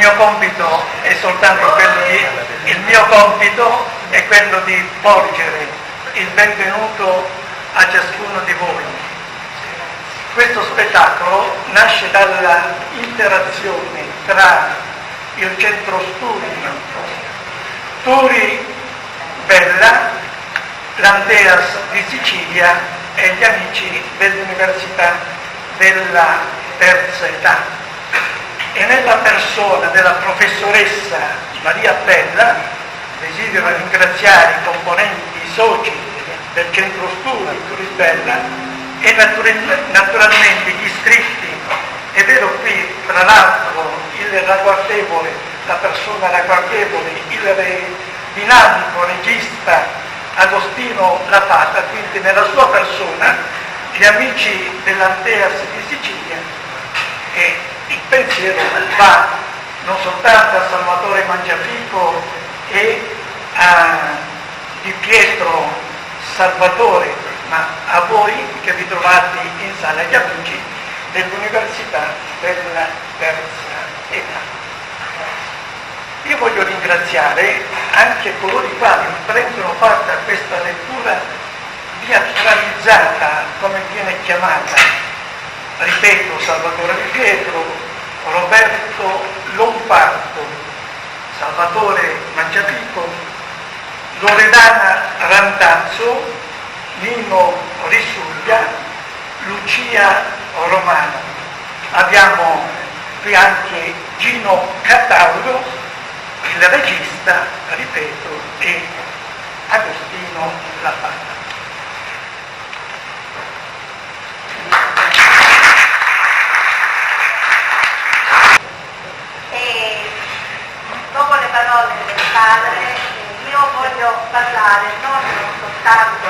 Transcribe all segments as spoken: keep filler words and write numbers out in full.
mio compito è soltanto quello di, il mio compito è quello di porgere il benvenuto a ciascuno di voi. Questo spettacolo nasce dalla interazione tra il centro studi Turi Bella, l'Anteas di Sicilia e gli amici dell'Università della Terza Età. E nella persona della professoressa Maria Bella desidero ringraziare i componenti, i soci del centro studi Turi Bella e natural-, naturalmente gli iscritti. È vero, qui tra l'altro il ragguardevole, la persona ragguardevole, il re-, dinamico regista Agostino Lapata, quindi nella sua persona gli amici dell'Anteas di Sicilia, e il pensiero va non soltanto a Salvatore Mangiafico e a Di Pietro Salvatore, ma a voi che vi trovate in sala, gli amici dell'Università della Terza Età. Io voglio ringraziare anche coloro i quali prendono parte a questa lettura teatralizzata, come viene chiamata, ripeto, Salvatore Di Pietro, Roberto Lompardo, Salvatore Mangiafico, Loredana Randazzo, Nino Risuglia, Lucia Romano. Abbiamo qui anche Gino Cataldo, il regista, ripeto, e Agostino Lapata. E dopo le parole del padre, io voglio parlare non soltanto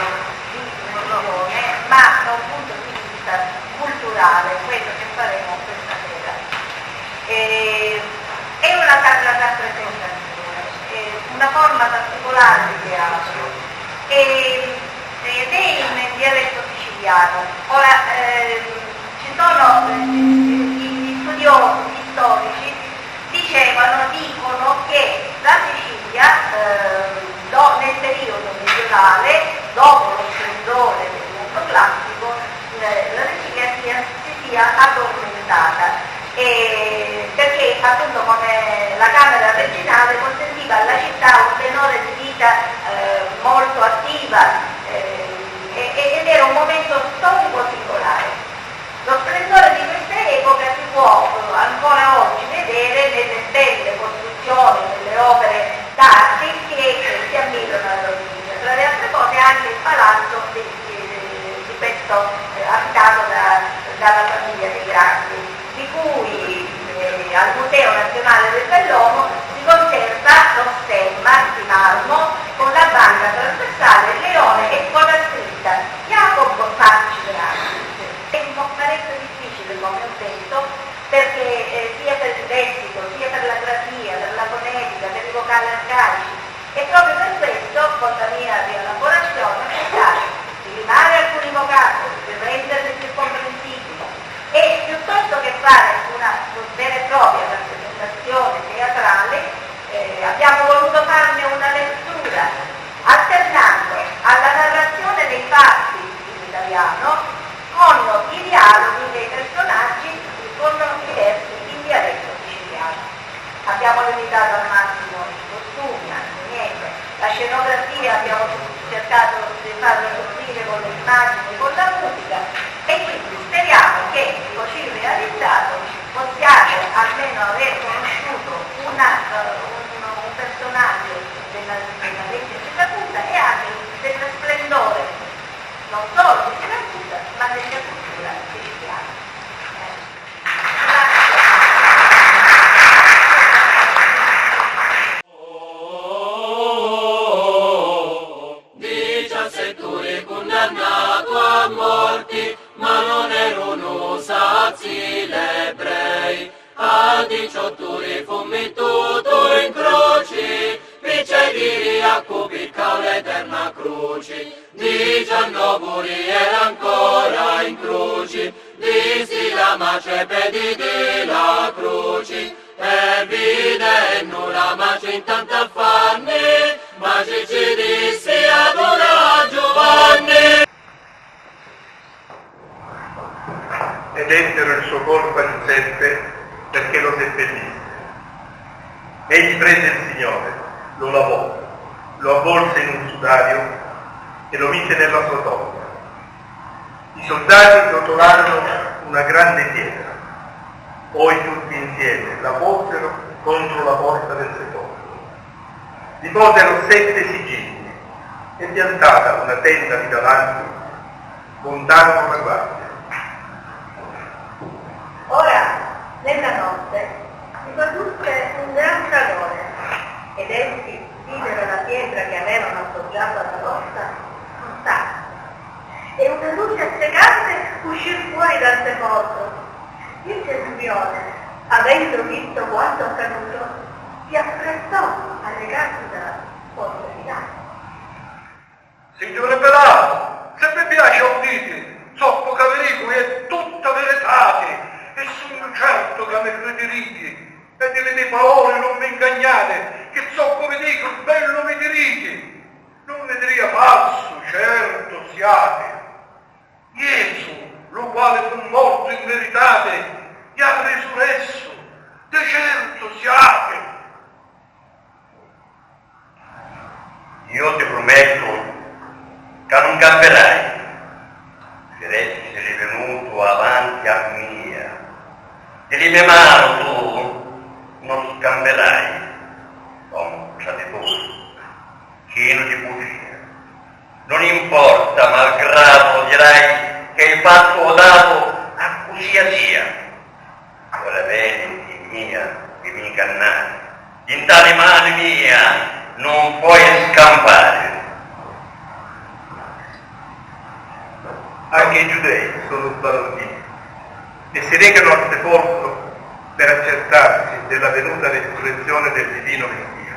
di religione, ma da un punto di vista culturale, quello che faremo questa sera. E, è una sacra rappresentazione, è una forma particolare di teatro. E ed è in dialetto siciliano. Ora, ehm, ci sono, eh, gli, gli studiosi, gli storici, dicevano, dicono che la Sicilia, ehm, do-, nel periodo medievale, dopo lo splendore del mondo classico, eh, la Sicilia sia, si sia addormentata. E perché appunto come la camera reginale consentiva alla città un tenore di vita, eh, molto attiva, eh, e, e, ed era un momento storico singolare. Lo splendore di questa epoca si può, eh, ancora oggi vedere nelle belle costruzioni, nelle opere d'arte che, eh, si ammirano alla Sicilia, tra le altre cose anche il palazzo di, di, di questo, eh, abitato da, dalla famiglia dei Grandi, di cui, eh, al Museo Nazionale del Bellomo si conserva lo stemma di marmo con la banda trasversale leone e con la scritta Jacob Facci Grandi. È un po' parecchio difficile, come ho detto, perché, eh, sia per il lessico, sia per la grafia, per la fonetica, per i vocali arcaici, e proprio per questo, con la mia rielaborazione, ho cercato di limare alcuni vocaboli, di renderli più comprensibili, e piuttosto che fare una vera e propria rappresentazione teatrale, eh, abbiamo voluto farne una lettura, alternando alla narrazione dei fatti in italiano con i dialoghi dei personaggi, con i versi in dialetto siciliano. Abbiamo limitato al massimo i costumi, anche niente. La scenografia abbiamo cercato di farla soffrire con le immagini, con la musica, e quindi speriamo che così realizzato possiate almeno aver conosciuto una, eh, un, un personaggio della, della vecchia Cefalù e anche dello splendore non solo di Siracusa, ma della cultura siciliana. Diciassett'uri cunnannatu a morti, ma non erunu sazzi l'ebrei. A diciott'uri fu mittutu in croci, pi cediri a cu piccau l'eterna cruci. Diciannov'uri era ancora in cruci, visti la mace pedi di la cruci, e E vidennu la matri in tanti affanni, matri ci dissi: "Adora a Giuvanni." E dèttero il suo corpo a Giuseppe perché lo seppellisse. Egli prese il Signore, lo lavò, lo avvolse in un sudario e lo mise nella sua tomba. I soldati rotolarono una grande pietra, poi tutti insieme la posero contro la porta del sepolcro. Vi posero sette sigilli e, piantata una tenda lì davanti, montarono la guardia. Ora, nella notte, si produsse un gran fragore, ed essi videro la pietra che avevano appoggiato alla porta spostarsi, e una luce assecante uscì fuori dal sepolcro. Il centurione, avendo visto quanto accaduto, si appressò a recarsi dalla porta di là. Signore Pilato, se vi piace, auditi zoccu ca vi dicu, è tutta veritati, e sugnu certu ca mi cridiriti, e di li me paroli non vi 'ngangnati, chi zoccu vi dicu, bellu mi diriti, non vi diria falsu, certu siati. Jesù, lu quali fu mortu in veritati, è arrisuressu, di certu siati. Io ti prumettu ca nun cambiarai, si resti rivinutu avanti a mia, di li me manu tu non scambiarai, omu tradituri, chinu di bugia. Non importa, malgrado, dirai che hai fatto o dato a cui sia sia. Ora veni in mia, di mi ingannari. Dintra li mani mia non puoi scampari. Anche i giudei sono sbalorditi e si recano al sepolcro per accertarsi della venuta resurrezione del divino Messia.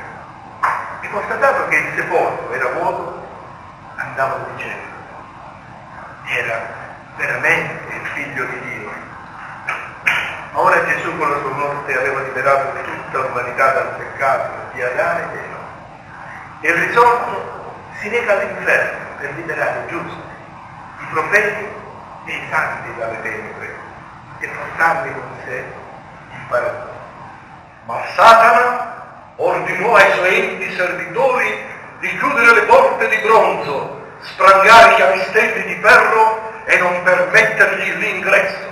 E constatato che il sepolcro era vuoto, andavano dicendo: "Era veramente il figlio di Dio." Ma ora Gesù con la sua morte aveva liberato tutta l'umanità dal peccato di Adamo ed Eva. E il risorto si reca all'inferno per liberare i giusti, i profeti e i santi dalle tenebre e portarli con sé in paradiso. Ma Satana ordinò ai suoi enti servitori di chiudere le porte di bronzo, sprangare i chiavistelli di ferro e non permettergli l'ingresso.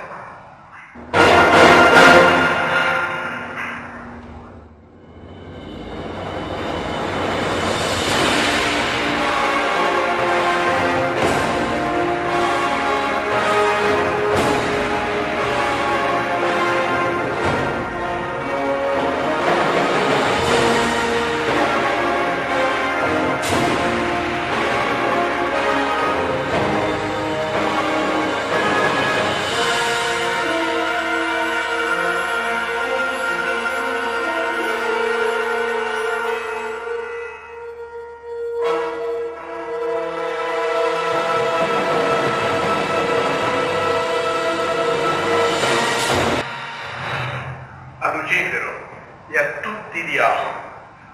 A Lucifero e a tutti i diavoli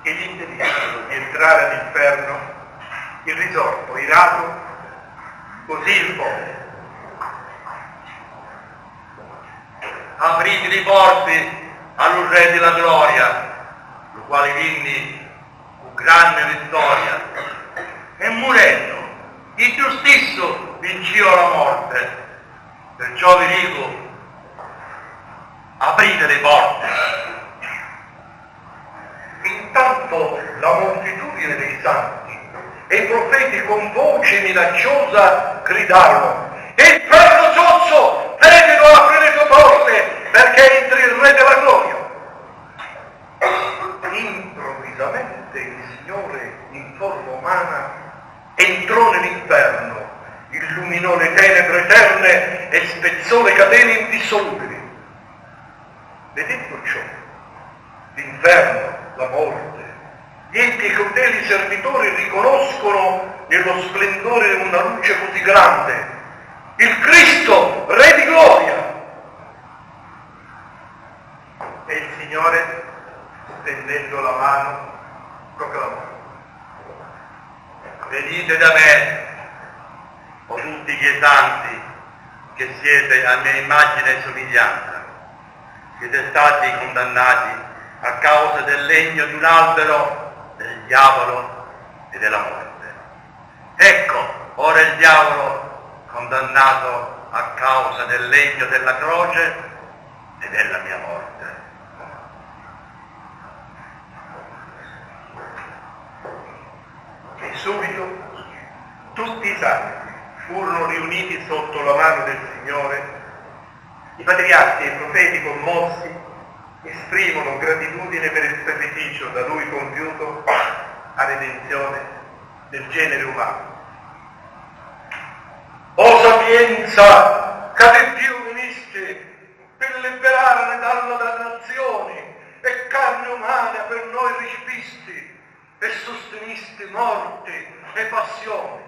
che gli impediscono di entrare all'inferno, il risorto, irato, così risponde: "Apriti li porti a lu Re di la Gloria, lu quali vinni cu granni vittoria, e murennu, iddu stissu vincìu a la morte. Perciò vi dicu, apriti li porti." Intanto la moltitudine dei santi e i profeti con voce minacciosa gridarono: "Inferno sozzo, vedilo, apri le tue porte, perché entri il Re della gloria." Improvvisamente il Signore in forma umana entrò nell'inferno, illuminò le tenebre eterne e spezzò le catene indissolubili. Vedendo ciò, l'inferno, la morte, gli enti e crudeli servitori riconoscono nello splendore di una luce così grande il Cristo, Re di gloria. E il Signore stennennu la manu, proclamò: Venite da me, o tutti i miei santi, che siete a mia immagine e somiglianza, siete stati condannati a causa del legno di un albero del diavolo e della morte. Ecco, ora il diavolo condannato a causa del legno della croce e della mia morte. E subito tutti i santi furono riuniti sotto la mano del Signore. I patriarchi e i profeti commossi esprimono gratitudine per il sacrificio da Lui compiuto a redenzione del genere umano. O sapienza, ca di Dio vinisti per liberarne dalla dannazione e carne umana per noi ricipisti e sustinisti morte e passione.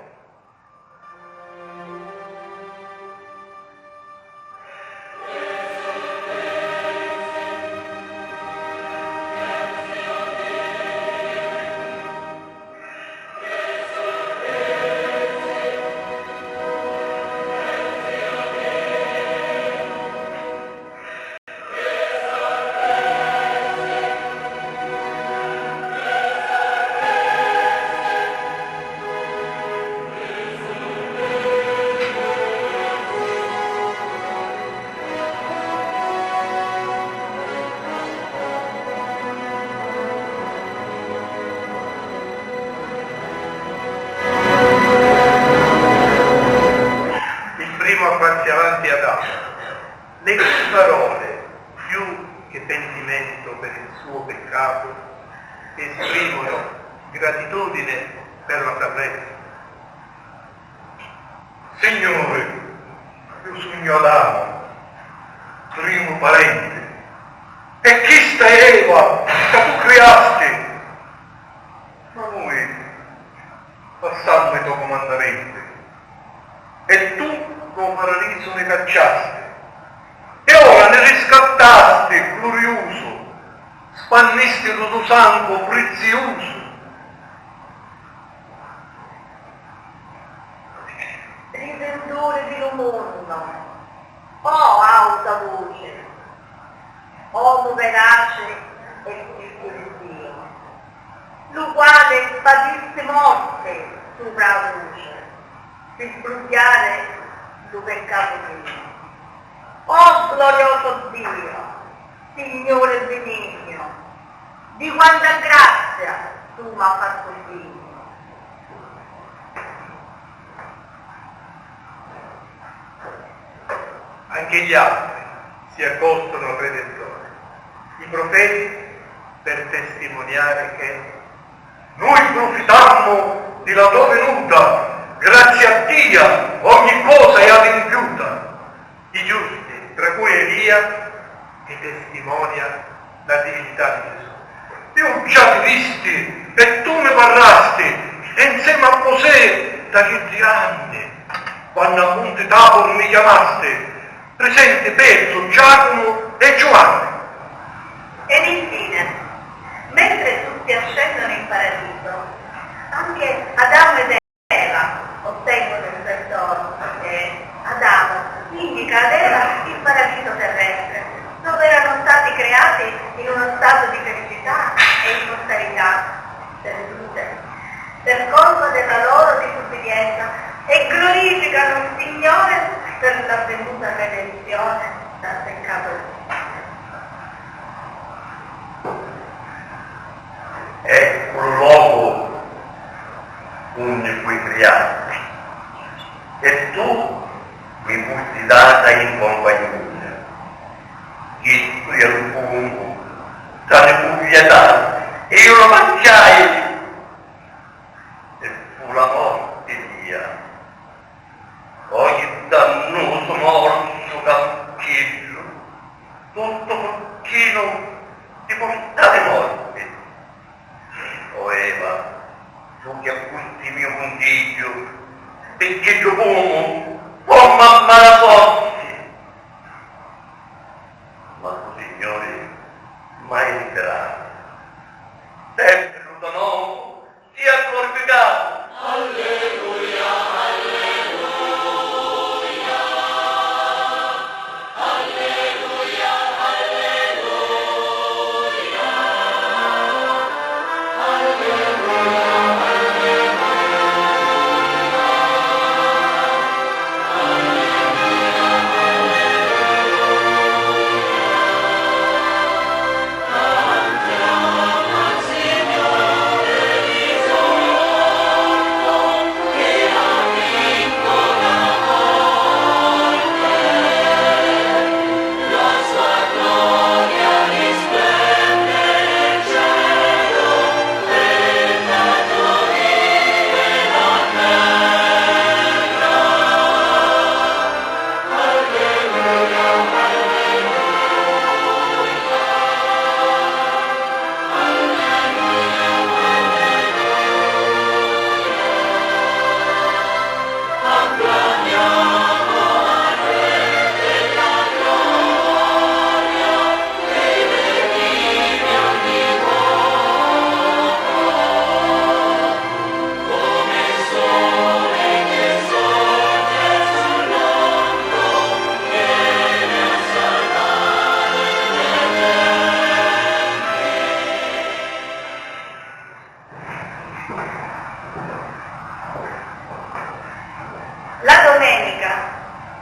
Il primo a farsi avanti è Adamo. Le cui parole, più che pentimento per il suo peccato, esprimono gratitudine per la salvezza. Signore, io sugnu Adamo, primu parenti, e chista è Eva ca tu criasti. Ma nui passammu i to cumannamenti, e tu dô paradisu ni cacciasti, e ora ni riscattasti, gluriusu, spannisti lu to sangu priziusu. Ridinturi di lu munnu, o auta vuci, omu veraci e figghiu di Diu, lu quali patisti morti supra a cruci pi sprugghiari lu peccatu miu. O glorioso Diu, Signuri binignu, di quanta grazia tu m'ha fattu dignu. Anche gli altri si accostano al Redentore, i profeti, per testimoniare che: Nui prufitammu di la to vinuta, grazia a Tia ogni cosa è adimpiuta. I giusti, tra cui Elia, che testimonia la divinità di Gesù. Iu già ti visti e tu mi parrasti, e nsemi a Mosè da chiddi anni, quannu a Munti Tabor mi chiamasti, prisenti Petru, Giacomo e Giuanni. Ed infine, mentre tutti ascendono in paradiso, anche Adamo ed Eva ottengono il perdono e Adamo indica ad Eva il paradiso terrestre, dove erano stati creati in uno stato di felicità e immortalità perdute per colpa della loro disubbidienza, e glorificano il Signore per l'avvenuta redenzione dal peccato originale. Eccu lu locu unni fui criatu, e tu mi fusti data in compagnuna. Chistu è lu fungu ca mi fui vietatu, e iu lu manciai, e fu la morti mia. Ogni dannusu morsu ca succhiddu, tuttu succhinu ti purtati morti. O Eva, tu chi accusti miu cuntigghiu, pi chiddu fumu, fommu a mala sorti. Ma tu, Signuri, mai liberati. Sempri lu to nomu sia glorificatu. Alleluia, alleluia, alleluia, alleluia. La domenica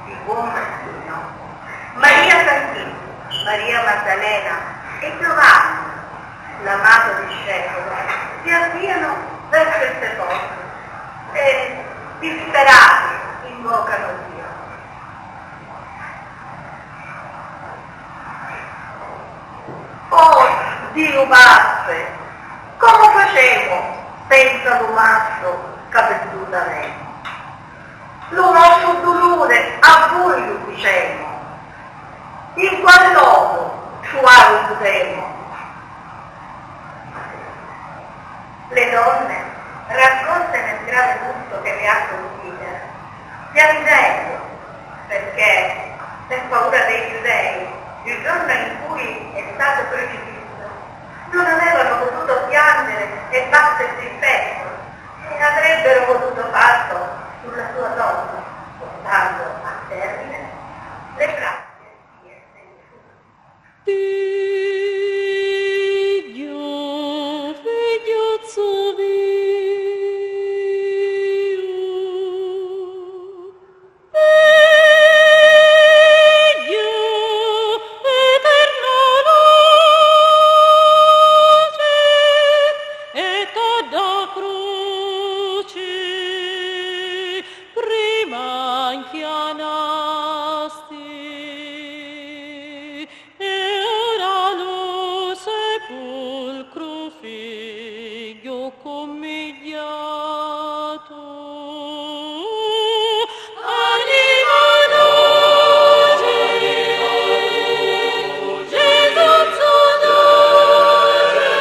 di Buon Mattino, Maria Santissima, Maria Maddalena e Giovanni, l'amato discepolo, si avviano verso il sepolcro e, disperati, invocano Dio. Oh, Diu passe, comu facemu senza lu matru ca pirdutu avemu? Lu nostru duluri a vui lu dicemu, in qual locu truva lu putemu? Le donne, raccolte nel grave lutto che le ha colpite, piangendo, perché per paura dei giudei, il giorno in cui è stato crocifisso, non avevano potuto piangere e battersi il petto, e avrebbero potuto farlo sulla sua tomba, portando a termine le pratiche di essere. Figghiu, figghiuzzu miu, figghiu, eterna luci e todda cruci prima nchianasti. E ora lu sepulcru, figghiu cummigghiatu, anima dulci, Gesuzzu dulci,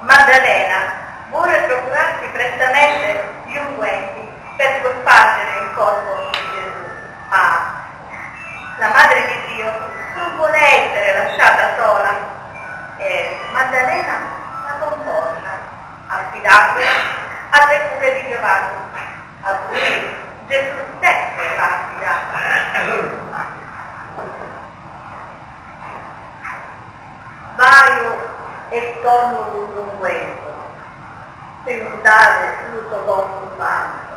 Maddalena vuole procurarsi prestamente gli unguenti per cospargere il corpo di Gesù, ma la Madre di Dio non vuole essere lasciata sola e Maddalena la conforta, affidandola alle cure di Giovanni, a cui Gesù stesso la affida. Vaiu e tornu lu so unguentu, pi mutari lu so corpu santu.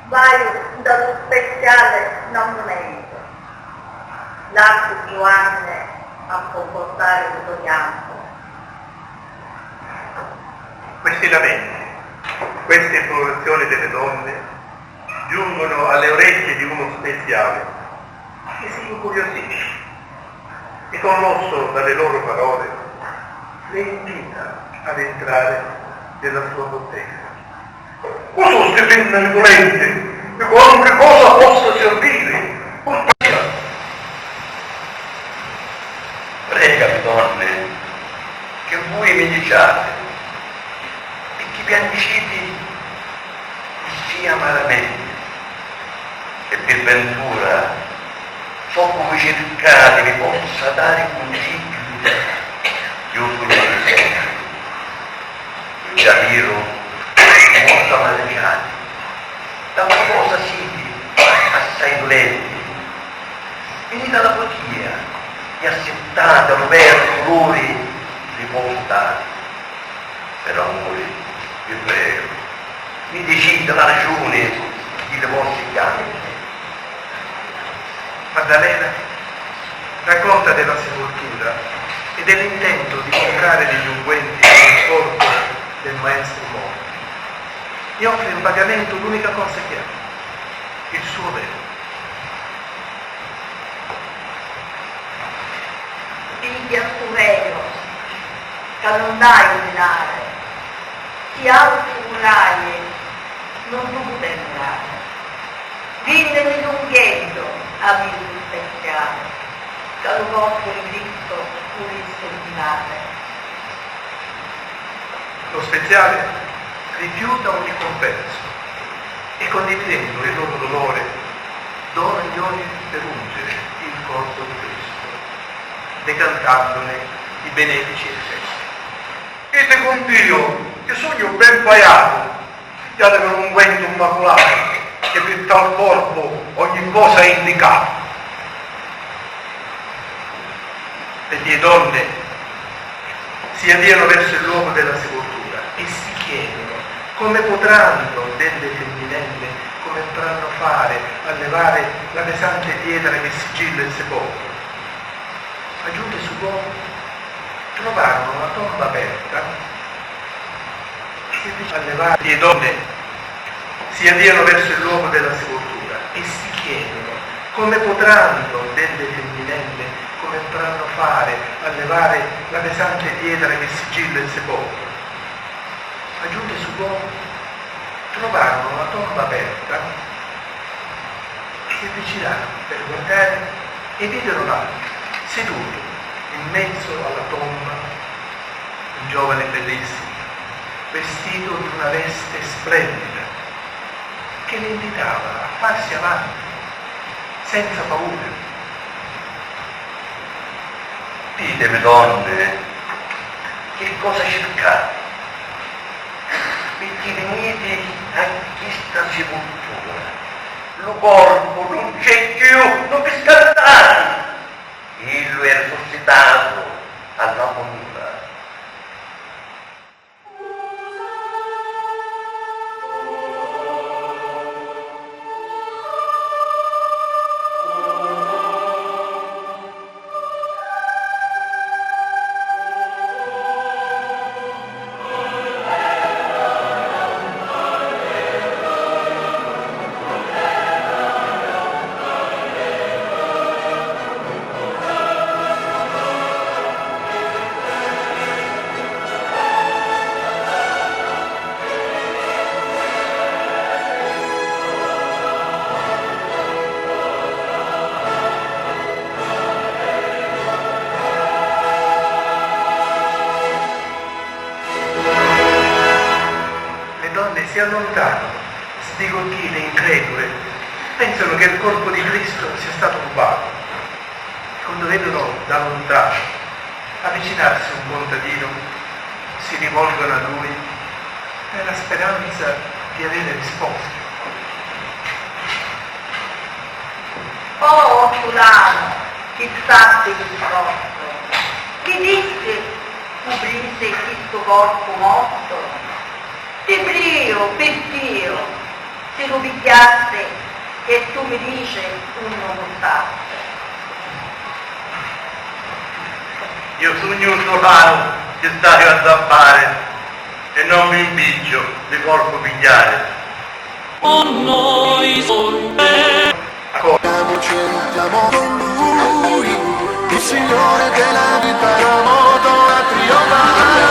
Vaiu nta lu speziali n'ammumentu, lassu Giuanni a confortari lu so chiantu. Questi lamenti, queste implurazioni delle donne giungono alle orecchie di uno speziale che si incuriosisce Commosso dalle loro parole, le invita ad entrare nella sua bottega. Cu su sti femmini pulenti, di qualunque cosa possa servire, purtata. Pregavi, donne, che vui mi diciate, picchì pianciti cusì amaramente, e pi ventura, soccu vi circati vi possa dari cunsigghiu. Iu sugnu Giuseppe, in Giamiro, mortu amarriciati, da qualcosa siti assai dulenti, viniti a la prutia e assittate lu versu luri li posu dari. Per amuri, vi prego, mi diciti la ragiuni di li vostri chianti. Maddalena racconta della sepoltura e dell'intento di comprare degli unguenti per il corpo del maestro morto. Gli offre in pagamento l'unica cosa che ha, il suo velo. Pigghia stu velo, ca nun t'haiu di dari, chi autri muraie nun tu putemu dari. Vinnimi l'ungheddu a visu speziali, ca lu corpu di Cristu vulissi tirari. Lo speziale rifiuta ogni compenso e, condividendo il loro dolore, dona i doni per ungere il corpo di Cristo, decantandone i benefici effetti. Iti cun Diu, chi sugnu ben paiatu, iatimi l'unguentu mmaculatu, che pi tal corpu ogni cosa è indicatu. E li donne si avviano verso il luogo della sepoltura e si chiedono come potranno delle femminelle, come potranno fare a levare la pesante pietra che sigilla il sepolcro. Ma giunte sul luogo, trovarono la tomba aperta. Si avvic- a levare. Le donne si avviano verso il luogo della sepoltura e si chiedono come potranno delle femminelle, come potranno fare a levare la pesante pietra che sigilla il sepolcro. Ma giunte sul luogo, trovarono la tomba aperta. Si avvicinarono per guardare e videro là, seduto in mezzo alla tomba, un giovane bellissimo, vestito di una veste splendida, che li invitava a farsi avanti senza paura. Ditemi, donne, chi cosa circati? Picchì viniti a chista sipultura? Lu corpu nun c'è cchiù, nun vi scantati! Illu è risuscitatu a la munura. Le donne si allontanano, sbigottite, incredule, pensano che il corpo di Cristo sia stato rubato. Quando vedono da lontano avvicinarsi un contadino, si rivolgono a lui nella speranza di avere risposte. Oh, ortulanu, chi sappi di corpo, chi dissi cu prisi chistu corpu mortu? Ti priu, pi Diu, si lu pigghiasti, e tu mi dici unni u purtasti. Iu sugnu un sulanu chi staiu a zappari e non mi impicciu di corpu pigghiari. Con noi sul Accordo. Siamo, ci aiutiamo con lui, il Signore della vita, la moto a trionfare.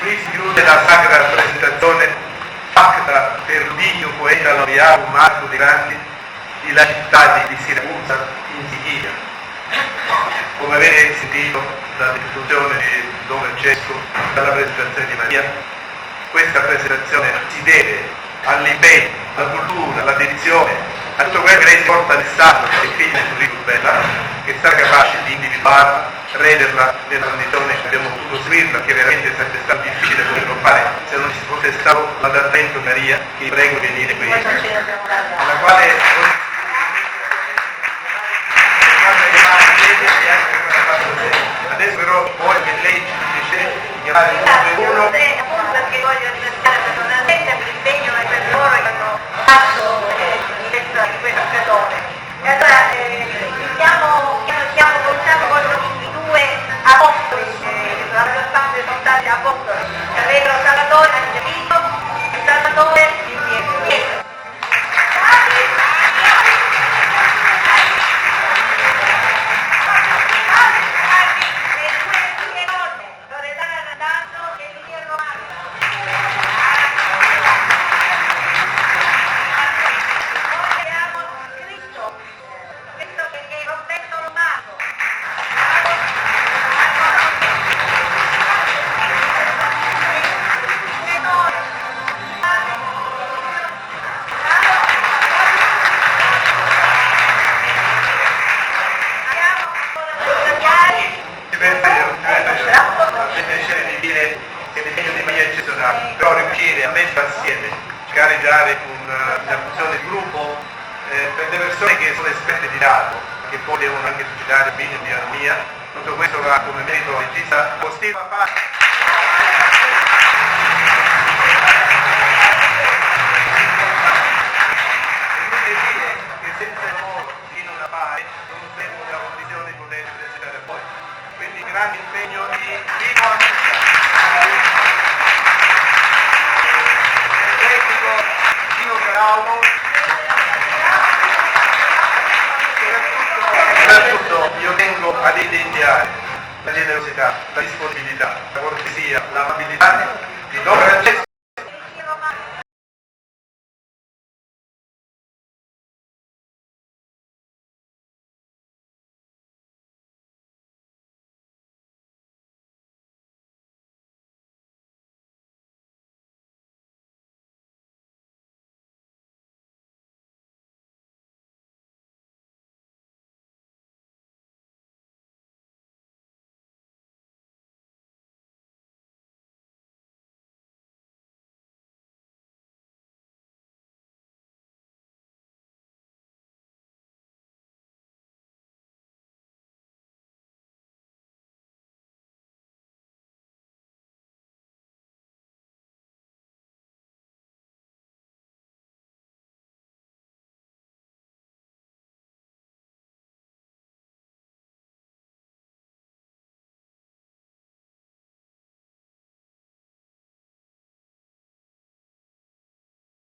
Qui si chiude la sacra presentazione fatta per lu dignu poeta laureatu Marcu Degrandi di la città di Siracusa, in Sicilia. Come avete sentito, la destituzione di Don Francesco dalla presentazione di Maria, questa presentazione si deve all'impegno, alla cultura, alla dedizione, a tutto quello che lei si porta nel sangue e quindi nel curriculum bella, che sarà capace di individuarla, renderla nella condizione che abbiamo potuto seguirla, che veramente sarebbe stato difficile poterlo fare se non ci fosse stato l'adattamento di Maria, che prego di venire qui, alla quale Adesso però voglio che lei ci dice di chiamare uno per uno. Appunto perché voglio ringraziare personalmente per l'impegno e per il lavoro che hanno fatto, eh, in questa, in questa occasione. E allora, eh, iniziamo, stiamo cominciando con i due apostoli, eh, la maggior parte sono stati apostoli, Carmelo Salvatore, Angelino e Salvatore di Pietro. Pietro. Loredana Nattanzo e Lucia Romano. Poi abbiamo scritto questo perché Roberto Lombardo. Abbiamo ancora da tagliare. Ci penso io, ci penso io. Ho il piacere di dire che l'impegno di Maria è eccezionale, però riuscire a mettere assieme, cercare di dare un, una funzione di gruppo, eh, per le persone che sono esperte di teatro, che poi devono anche suscitare un minimo di armonia, tutto questo va come merito al regista Agostino Papà. E quindi dire che senza di loro in una pari, non saremmo nella condizione di poter presentare a voi. Quindi grande impegno di Vico Antica. Il tecnico Gino Caraulo. Soprattutto, soprattutto io tengo ad evidenziare la generosità, la disponibilità, la cortesia, l'amabilità di Don Francesco.